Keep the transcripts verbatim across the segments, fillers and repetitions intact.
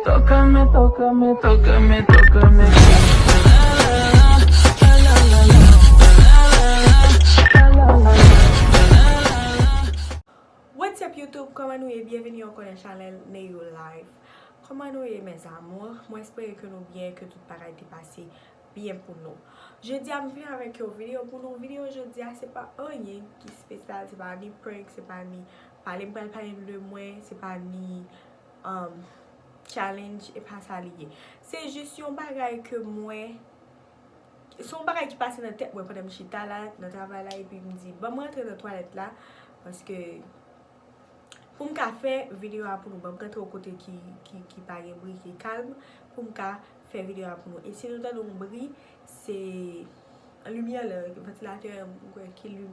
Tócame, tócame, tócame, tócame. What's up YouTube? Kòman nou ye? Byenveni ankò nan chanèl Neyou Life. Kòman nou ye, mes amours? Mwen espere ke nou byen, ke tout bagay te pase byen pou nou. Jodi a m vin avèk yon videyo pou nou. Videyo jodi a se pa anyen ki espesyal, se pa ni prank, se pa ni pale m pral pale nou de mwen, se pa ni um, challenge, e pa sa li ye. Se jis yon bagay ke mwen, se yon bagay ki pase nan tèt mwen pandan m chita la, nan travay la, epi m di, ban m rantre nan twalèt la, paske pou m ka fè videyo a pou nou, ban m rantre yon kote ki, ki, ki pa gen bri, ki kalm, pou m ka fè videyo a pou nou. E si nou tande yon bri, se limyè la, vantilatè an, m kwè ki lim,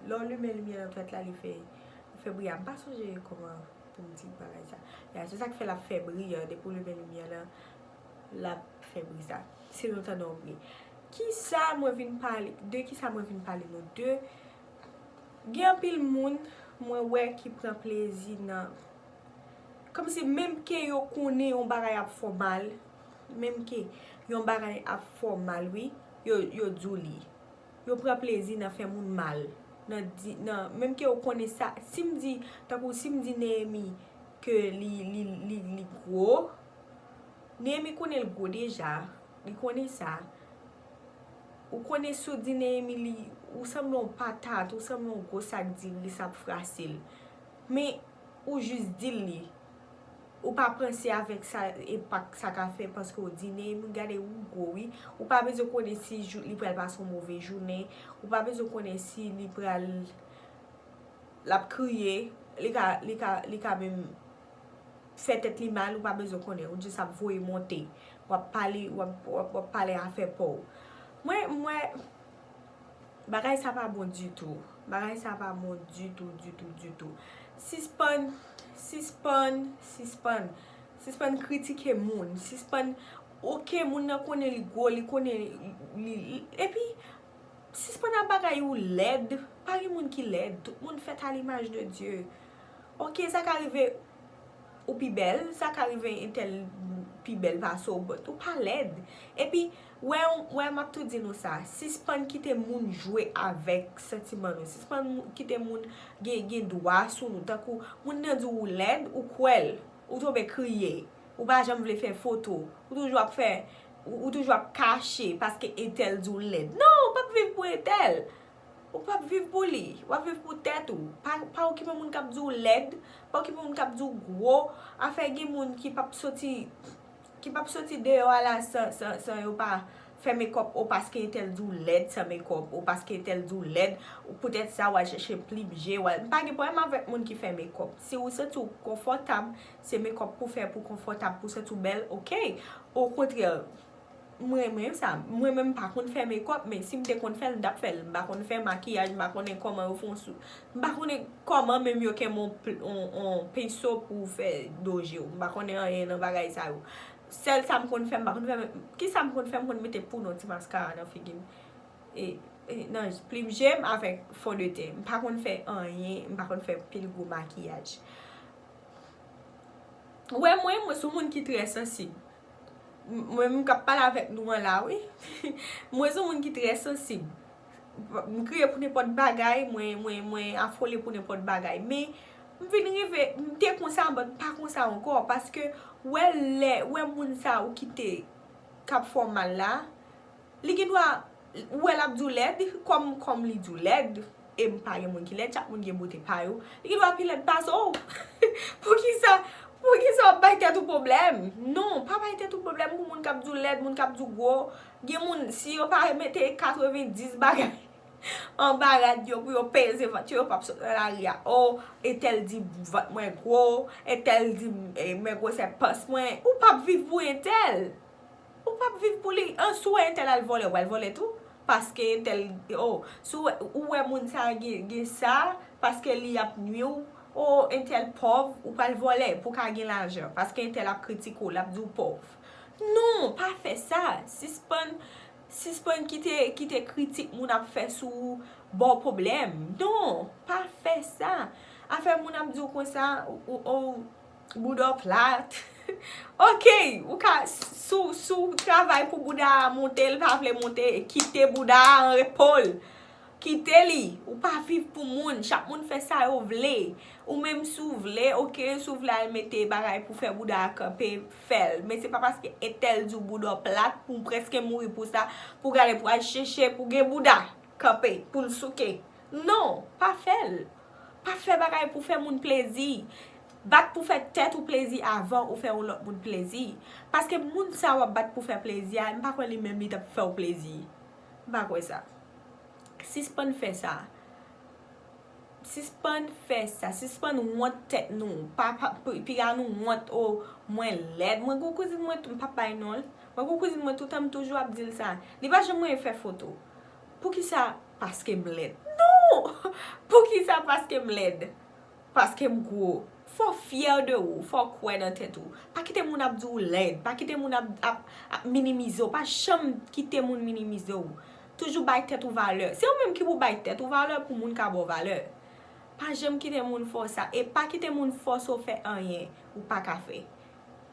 lè w limen limyè nan twalèt la, li fè, li fè bri a. M pa sonje kòman pou m di bagay sa. Ya, se sa k fè l ap fè bri a, depi w limen limyè la, l ap fè bri sa. Si nou tande yon bri. Kisa mwen vin pale, de kisa mwen vin pale nou? De, gen anpil moun, mwen wè ki pran plezi nan, kòmsi menm ke yo konnen yon bagay ap fè w mal, menm ke yon bagay ap fè w mal, wi, yo, yo di w li. Yo pran plezi nan fè moun mal. Nan di, nan, menm ke yo konnen sa, si m di, tankou si m di Neyemi ke li, li, li, li gwo, Neyemi konnen l gwo deja, li konnen sa. Ou konnen si w di Neyemi li, ou sanble yon patat, ou sanble yon gwo sak diri, sa ap frase l. Men, ou jis di l li. Ou pa panse avèk sa, enpak sa ka fè paske w di Neyemi gade ou gwo wi. Ou pa bezwen konnen si jou, li pral pase yon move jounen. Ou pa bezwen konnen si li pral, l ap kriye, li ka, li ka, li ka menm fè tèt li mal, ou pa bezwen konnen. Ou jis ap voye monte. W ap pale, w ap, w ap, w ap pale afè pa w. Mwen, mwen, bagay sa pa bon ditou. Bagay sa pa bon ditou, ditou, ditou. Sispann, sispann, sispann. Sispann kritike moun. Sispann, oke, moun nan konnen li gwo, li konnen li, li, li, epi, sispann ap bagay ou lèd. Pa gen moun ki lèd. Tout moun fèt a limaj de Dye. Oke, sa ka rive ou pi bèl, sa ka rive entèl pi bèl pase w, but ou pa lèd. Epi, wè, wè, m ap tou di nou sa, sispann kite moun jwe avèk santiman nou. Sispann mou-, kite moun gen, gen dwa sou nou. Tankou, moun nan di w ou lèd, ou kwè l, ou tonbe kriye. Ou pa janm vle fè foto. Ou toujou ap fè, ou, ou toujou ap kache paske entèl di w lèd. Non, ou p ap viv pou entèl. Ou p ap viv pou li. W ap viv pou tèt ou. Pa, pa okipe moun k ap di w lèd. Pa okipe moun k ap di w gwo. Afè gen moun ki p ap soti, ki p ap soti deyò a la san, san, san yo pa fè mekòp, o paske entèl di w lèd san mekòp, o paske entèl di w lèd, ou poutèt sa w al chèche plim je, w al, m pa gen pwoblèm avèk moun ki fè mekòp. Si ou santi w konfòtab, se mekòp pou fè pou konfòtab, pou santi w bèl, oke. Okontrè, m renmen sa. Mwen menm m pa konn fè mekòp, men si m te konn fè l, m t ap fè l. M pa konn fè makiyaj, m pa konnen kòman yo fè yon sou, m pa konnen kòman menm yo kenbe yon pl-, yon, yon penso pou fè do je w. M pa konnen anyen nan bagay sa yo. Sèl sa m konn fè, m pa konn fè, kisa m konn fè, m konn mete poud yon ti maskara nan figi m. E, e, nan plim je m avèk fondeten. M pa konn fè anyen, m pa konn fè pil gwo makiyaj. Ou wè mwen, mwen se yon moun ki trè sansib. M-, mwen menm k ap pale avèk nou an la, wi. Mwen se yon moun ki trè sansib. M kriye pou nenpòt bagay, mwen, mwen, mwen afole pou nenpòt bagay. Men, m vin rive, m te konsa, but m pa konsa ankò, paske wè lè, wè moun sa ou kite k ap fè w mal la, li gen dwa, ou wè l ap di w lèd, kòm, kòm li di w lèd, e m pa gen moun ki lèd, chak moun gen bote pa yo, li gen dwa pi lèd pase w. Poukisa, poukisa w ap bay tèt ou pwoblèm? Non, pa bay tèt ou pwoblèm pou moun k ap di w lèd, moun k ap di w gwo. Gen moun, si yo pa mete katrevenndis bagay anba rad yo pou yo peze vant yo, yo p ap sot nan lari a. O, entèl di vant mwen gwo, entèl di, eh, men gwosè pans mwen. Ou p ap viv pou entèl. Ou p ap viv pou li. An, si w wè entèl al vòlè, w pral vòlè tou. Paske entèl, o, si w wè, ou wè moun sa gen, gen sa, paske li ap nwi w, o, entèl pòv, ou pral vòlè pou w ka gen lajan. Paske entèl ap kritike w, l ap di w pòv. Non, pa fè sa. Sispann, sispann kite, kite kritik moun ap fè sou ou ba w pwoblèm. Non, pa fè sa. Afè moun ap di w konsa, ou, ou, ou, bouda w plat, Ok, ou ka, si w, si w travay pou bouda a monte, l pa vle monte, kite bouda a an repo l. Kite li. Ou pa viv pou moun. Chak moun fè sa yo vle. Ou menm si w vle, ok, si w vle al mete bagay pou fè bouda a kanpe, fè l. Men se pa paske entèl di w bouda w plat pou w prèske mouri pou sa, pou w gade pou al chèche pou gen bouda kanpe, pou l souke. Non, pa fè l. Pa fè bagay pou fè moun plezi. Bat pou fè tèt ou plezi avan ou fè yon lòt moun plezi. Paske moun sa w ap bat pou fè plezi a, m pa kwè li menm li t ap fè w plezi. M pa kwè sa. Sispann fè sa. Sispann fè sa. Sispann wont tèt nou. Pa, pa, pi- piga nou wont, o, mwen lèd. Mwen gon kouzin mwen, m p ap bay non l. Mwen gon kouzin mwen, toutan m toujou ap di l sa. Li pa janm renmen fè foto. Poukisa? Paske m lèd. Non! Poukisa? Paske m lèd. Paske m gwo. Fò w fyè de ou, fò w kwè nan tèt ou. Pa kite moun ap di w lèd, pa kite moun ap, ap, ap minimize w, pa janm kite moun minimize w. Toujou bay tèt ou valè. Se ou menm ki pou bay tèt ou valè pou moun ka ba w valè. Pa janm kite moun fòse w, e pa kite moun fòse w fè anyen ou pa ka fè.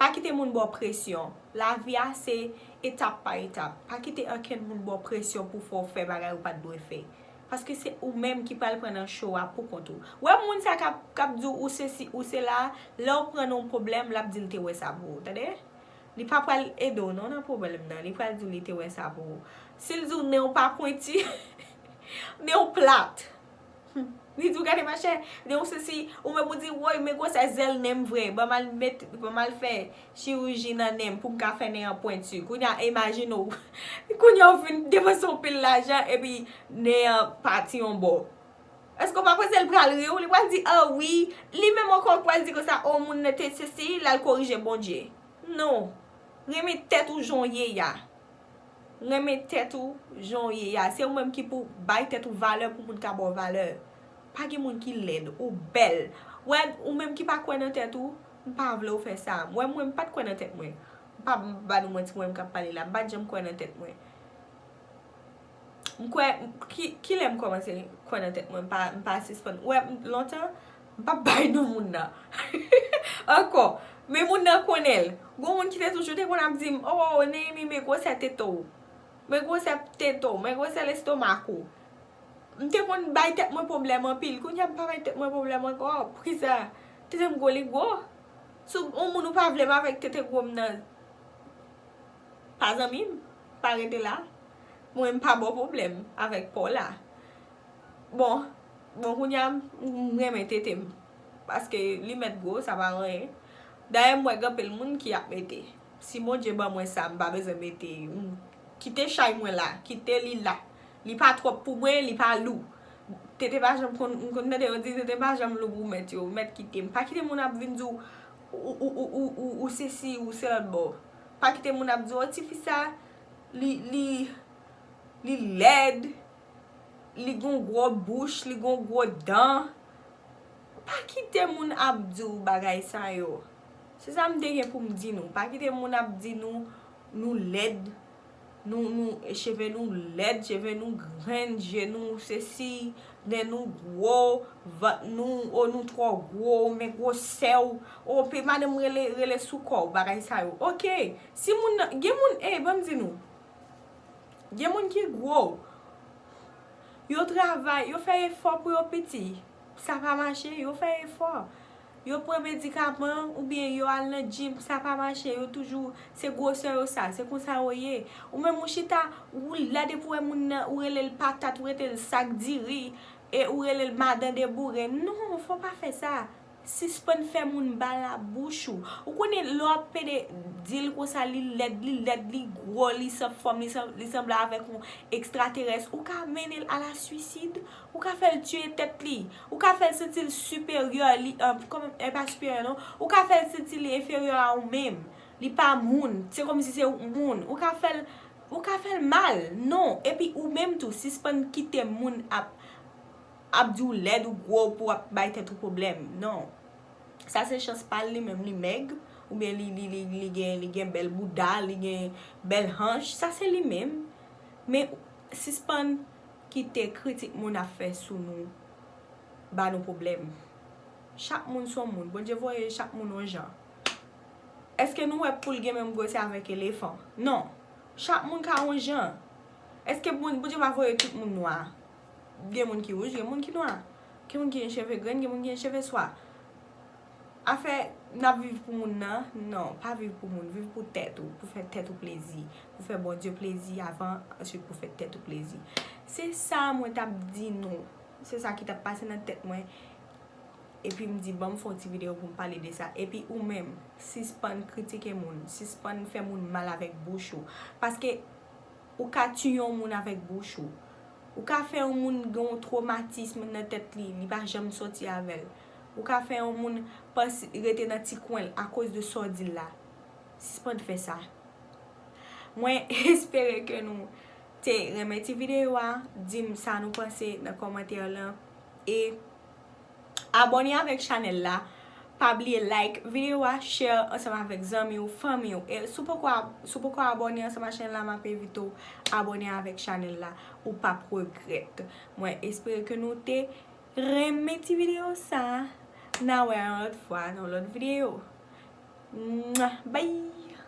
Pa kite moun ba w presyon. Lavi a se etap pa etap. Pa kite ankenn moun ba w presyon pou fè w fè bagay ou pa t dwe fè. Paske se ou menm ki pral pran nan cho a pou kont ou. Wè moun sa k ap, k ap di w ou sesi, ou sela, lè w pran nan yon pwoblèm, l ap di l te wè sa pou ou, tande? Li pa pral ede w non nan pwoblèm nan, li pral di w li te wè sa pou ou. Si l di w nen w pa pwenti, nen w plat. Li di w gade machè, nen w sesi, ou menm ou di, woy, men gwosè zèl nen m vre, ban m al met, ban m al fè chiriji nan nen m pou m ka fè nen an pwenti. Kounye a, imajine w. Kounye a w fin depanse yon pil lajan, epi nen an pati yon bò. Èske w pa panse l pral ri w? Li pral di, ah wi. Li menm ankò pral di konsa, o moun nan te sesi, l al korije Bondye. Non. Renmen tèt ou jan w ye a. Renmen tèt ou jan w ye a. Se ou menm ki pou bay tèt ou valè pou moun ka ba w valè. Pa gen moun ki lèd, ou bèl. Wè, ou menm ki pa kwè nan tèt ou, m pa vle w fè sa. Wè, mwen, m pa t kwè nan tèt mwen. M pa ba nou manti, mwen menm k ap pale la, m pa t janm kwè nan tèt mwen. M kwè, ki, kilè m kòmanse kwè nan tèt mwen, m pa, m pa sispann. Wè, m- lontan, m p ap bay non moun nan. Ankò, men moun nan konnen l. Gon moun ki te toujou te konn ap di m, oh, oh, oh, Néhémie, men gwosè tete w. Men gwosè tete w, men gwosè lestomak ou. M te konn bay tèt mwen pwoblèm anpil. Kounye a m pa bay tèt mwen pwoblèm ankò. Poukisa? Tete m gwo, li gwo. Si w- yon moun ou pa vle m avèk tete gwo m nan, pa zanmi m, pa rete la. Mwen, m pa ba w pwoblèm avèk pa w la. Bon, bon, kounye a, m renmen tete m. Paske li mèt gwo, sa pa anyen. Dayè, m wè gen anpil moun ki ap mete. Si Bondye ban mwen sa, m pa bezwen mete. M kite chay mwen la, kite li la. Li pa twòp pou mwen, li pa lou. Tete pa janm konn, m konn tande yo di, tete pa janm lou pou mèt yo. Mèt kite m. Pa kite moun ap vin di w, ou, ou, ou, ou, ou, ou sesi, ou se lòt bò. Pa kite moun ap di w, o, tifi sa, li, li, li lèd, li gon gwo bouch, li gon gwo dan. Pa kite moun ap di w bagay sa yo. Se sa m te gen pou m di nou. Pa kite moun ap di nou, nou lèd, nou, nou, cheve nou lèd, cheve nou grenn, je nou sesi, nen nou gwo, vant nou, o nou twò gwo, men gwosè w, o pe madanm rele, rele sou kò w, bagay sa yo. Ok, si moun nan, gen moun, ey, ban m di nou, gen moun ki gwo, yo travay, yo fè efò pou yo piti, sa pa mache, yo fè efò. Yo pran medikaman oubyen yo al nan gym, sa pa mache, yo toujou, se gwosè yo sa, se konsa yo ye. Ou menm ou chita, ou lèd epi w wè moun nan, ou rele l patat, ou rele l sak diri, e ou rele l madan deboure. Non, fò w pa fè sa. Sispann fè moun ba labouch ou. Ou konnen lè w ap pede di l konsa, li lèd, li lèd, li gwo, li san fòm, li san, li sanble avèk yon ekstraterès, ou ka mennen l a la swisid. Ou ka fè l tiye tèt li. Ou ka fè l santi l siperyè, li, an, kòman, e pa siperyè non. Ou ka fè l santi li enferyè a ou menm. Li pa moun. Se kòmsi se ou moun. Ou ka fè l, ou ka fè l mal. Non. Epi ou menm tou, sispann kite moun ap, ap di w lèd ou gwo pou ap bay tèt ou pwoblèm. Non. Sa se chans pa l, li menm li mèg, oubyen li, li, li, li gen, li gen bèl bouda, li gen bèl hanch. Sa se li menm. Men sispann kite kritik moun ap fè sou nou ba nou pwoblèm. Chak moun se yon moun. Bondye voye chak moun yon jan. Èske nou wè poul gen menm gwosè avèk elefan? Non. Chak moun ka yon jan. Èske Bon- Bondye pa voye tout moun nwa? Gen moun ki wouj, gen moun ki nwa. Gen moun ki gen cheve grenn, gen moun ki gen cheve swa. Afè n ap viv pou moun nan, non, pa viv pou moun, viv pou tèt ou, pou fè tèt ou plezi, pou fè Bondye plezi avan, answit pou fè tèt ou plezi. Se sa mwen t ap di nou, se sa ki t ap pase nan tèt mwen. Epi m di, ban m fè yon ti videyo pou m pale de sa. Epi ou menm, sispann kritike moun, sispann fè moun mal avèk bouch ou. Paske ou ka tiye yon moun avèk bouch ou. Ou ka fè yon moun gen yon twomatism nan tèt li, li pa janm sòti avè l. Ou ka fè yon moun panse rete nan ti kwen l akoz de sa w di l la. Sispann fè sa. Mwen espere ke nou te renmen ti videyo a. Di m sa nou panse nan kòmantè lan. E abòne avèk chanèl la. Pa bliye like videyo a, share ansanm avèk zanmi w, fanmi w. E si w poko ab- si w poko abòne ansanm ak chanèl la, m ap envite w abòne avèk chanèl la. Ou p ap regrèt. Mwen espere ke nou te renmen ti videyo sa. N a wè yon lòt fwa nan yon lòt videyo. Mwah! Bye!